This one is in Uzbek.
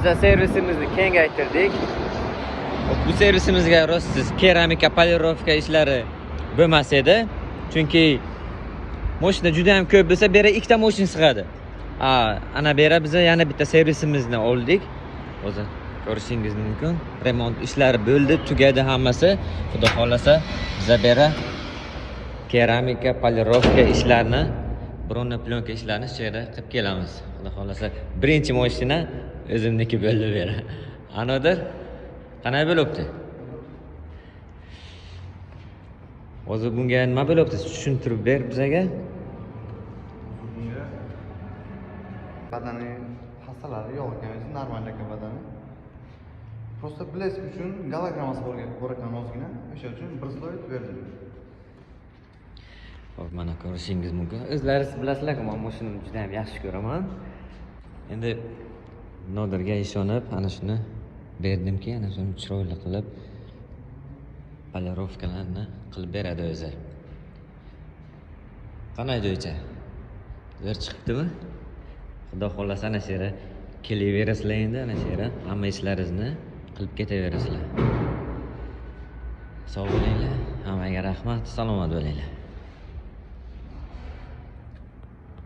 Biz servisimizni kengaytirdik. Bu servisimizga rostsiz keramika, polirovka ishlari bo'lmas edi. Chunki mashina juda ham ko'p bo'lsa, bu yerga ikkita mashina sig'adi. Ana bu yerga biz yana bitta servisimizni oldik. O'zi ko'rishingiz mumkin. Remont ishlari bo'ldi, tugadi hammasi. Xudo xolasa biz bu yerga keramika, polirovka ishlarini, bronna plyonka ishlarini shu yerda qilib kelamiz. Xudo xolasa birinchi mashina o'zimniki bo'ldi bu yerda. Anodir qanday bo'libdi? Hozir bunga nima bo'libdi? Tushuntirib ber bizaga. Bunga badani xastalari yo'q ekan, o'zi normal ekan badani. Просто blesk uchun gologrammasi bor ekan ozgina, o'sha uchun bir sloy berdim. Hop, mana ko'rishingiz mumkin. O'zlaringiz bilasizlar-ku, men mashinamni juda ham yaxshi ko'raman. Endi Nodirga ishonib, ana shuni berdimki, ana shuni chiroyli qilib polirovkalarni qilib beradi o'zi. Qanday joycha? Zo'r chiqibdimi? Xudo xohlasa ana shu yerga kelaverasizlar endi, ana shu yerga hamma ishlaringizni qilib ketaverasizlar. Sog' bo'linglar, hammaga rahmat, salomat bo'linglar.